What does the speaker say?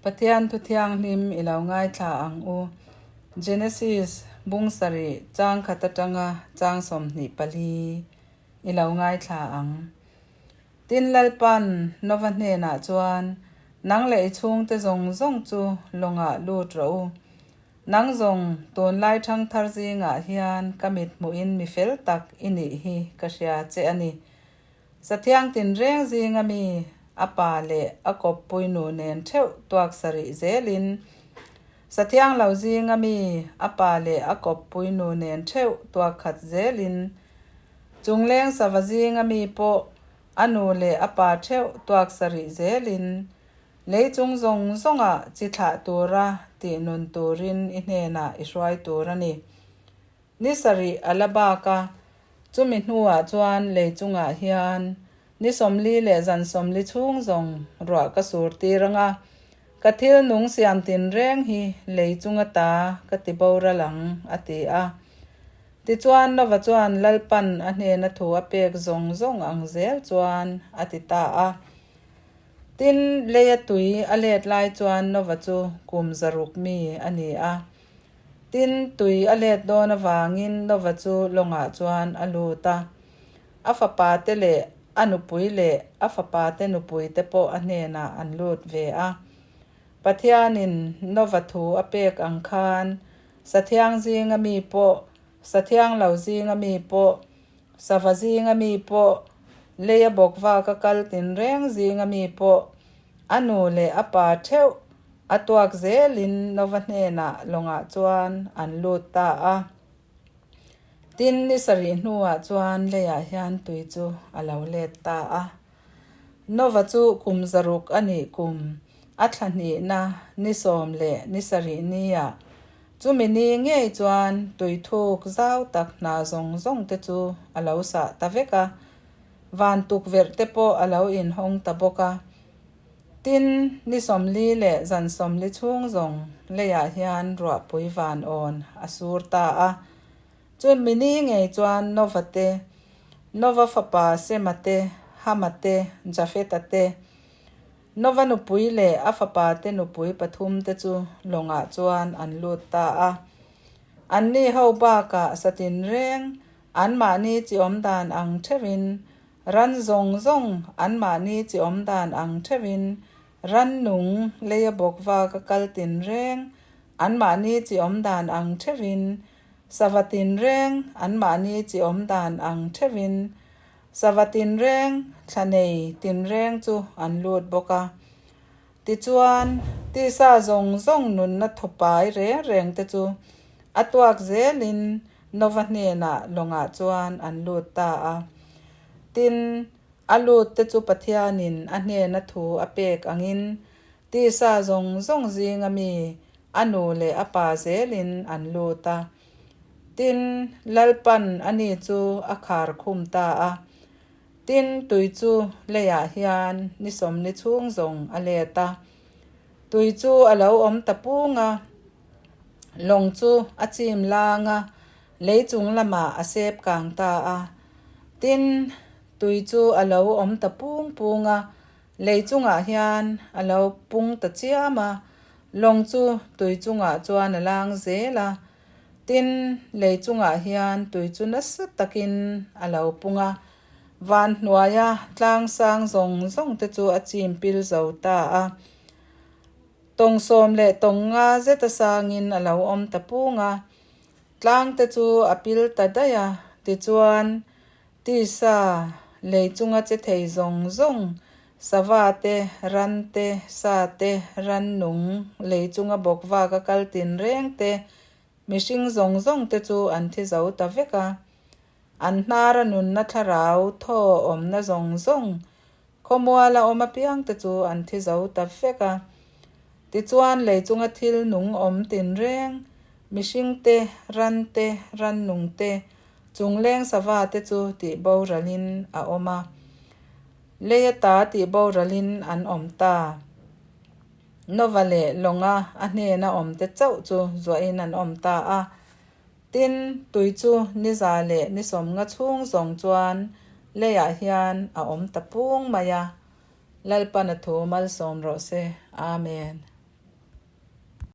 Pathian thu thianghlim i lo ngaithla ang u. Genesis bung sarih chang khat atanga chang 24 i lo ngaithla ang. Tin Lalpan Nova hnenah chuan, Nang leh i chhungte zawng zawng chu lawngah lut rawh u. Nang zawng tunlai thangthar zingah hian ka mit hmuhin mi fel tak i nih hi ka hria che a ni. Sathiang tinreng zinga mi a pa leh a kawppui nu nen theuh tuak sarih zelin, Sathiang lo zinga mi a pa leh a kawppui nu nen theuh tuak khat zelin, Chungleng sava zinga mi pawh a nu leh a pa theuh tuak sarih zelin, Lei chung zawng zawngah chi thlah tura tih nun turin i hnenah i hruai tur a ni. Ni sarih a la bak a, chumi hnuah chuan lei chungah hian ni 40 leh zan 40 chhung zawng ruah ka sur tir ang a, ka thil nung siam tinreng hi lei chunga ta ka ti boral ang, a ti a. Tichuan Nova chuan Lalpan a hnena thu a pek zawng zawng ang zel chuan a ti ta a. Tin, leia tui a let lai chuan Nova chu kum 600 mi a ni a. Tin, tui a let dawn avangin Nova chu lawngah chuan a lut a. A fapa te leh a nupui leh a fapa te nupui te pawh a hnenah an lut ve a. Pathianin Nova thu a pek ang khan Sathiang zinga mi pawh, Sathiang lo zinga mi pawh, Sava zinga mi pawh, leia bawkvaka kal tinreng zinga mi pawh, a nu leh a pa theuh a tuak zelin Nova hnenah lawngah chuan an lut ta a. Tin, ni sarih hnuah chuan leiah hian tui chu a lo let ta a. Nova chu kum 600 a nih kum a thla hnihna ni 10 leh ni sarih niah chumi ni ngei chuan tui thuk zau tak hna zawng zawng te chu a lo sah ta vek a, van tukverh te pawh a lo inhawng ta bawk a. Tin, ni 40 leh zan 40 chhung zawng leiah hian ruahpui van awn a sur ta a. Chumi ni ngei chuan Nova te, Nova fapa Sema te, Hama te, Jafeta te, Nova nupui leh a fapa te nupui pathum te chu lawngah chuan an lut ta a. Anni ho bakah satin reng anmahni chi awm dan ang theuhin Ran zawng zawng anmahni chi awm dan ang theuhin rannung leia bawkva ka kal tinreng anmahni chi awm dan ang theuhin sava tinreng anmahni chi awm dan ang theuhin sava tinreng thla nei tinreng chu an lut bawk a. Tichuan, tisa zawng zawng nunna thawpai reng reng te chu a tuak zelin Nova hnenah lawngah chuan an lut ta a. Tin, a lut te chu Pathianin a hnena thu a pek angin tisa zawng zawng zinga mi a nu leh a pa zelin an lut a. Tin, Lalpan ani chu a khar khum ta a. Tin, tui chu leiah hian ni 40 chhung zawng a let a. Tui chu a lo awm ta pung a. Lawng chu a chim lang a, lei chung lamah a sep kang ta a. Tin, tui chu a lo awm ta pung pung a, lei chungah hian a lo pung ta chiam a. Lawng chu tui chungah chuan a lang zel a. Tin, lei chungah hian tui chu nasa takin a lo pung a. Van hnuaia tlang sang zawng zawng te chu a chim pil zo ta a. Tawng 15 zeta sangin a lo awm ta pung a, tlang te chu a pil ta daih a, tichuan tisa lei chunga che thei zawng zawng, sava te, ran te, sa te, rannung lei chunga bawk vaka kal tinreng te, mihring zawng zawng te chu an thi zo ta vek a. An hnara nunna thlarau thaw awmna zawng zawng Khawmuala awm apiang te chu an thi zo ta vek a. Tichuan lei chunga thil nung awm tinreng, mihring te, ran te, rannung te, chungleng sava te chu tih boralin a awm a. Leia ta tih boralin an awm ta. Nova leh Lawnga a hnena awm te chauh chu zuahin an awm ta a. Tin, tui chu ni 150 chhung zawng chuan leiah hian a awm ta pung mai a. Lalpan a thu malsawm rawh se. Amen.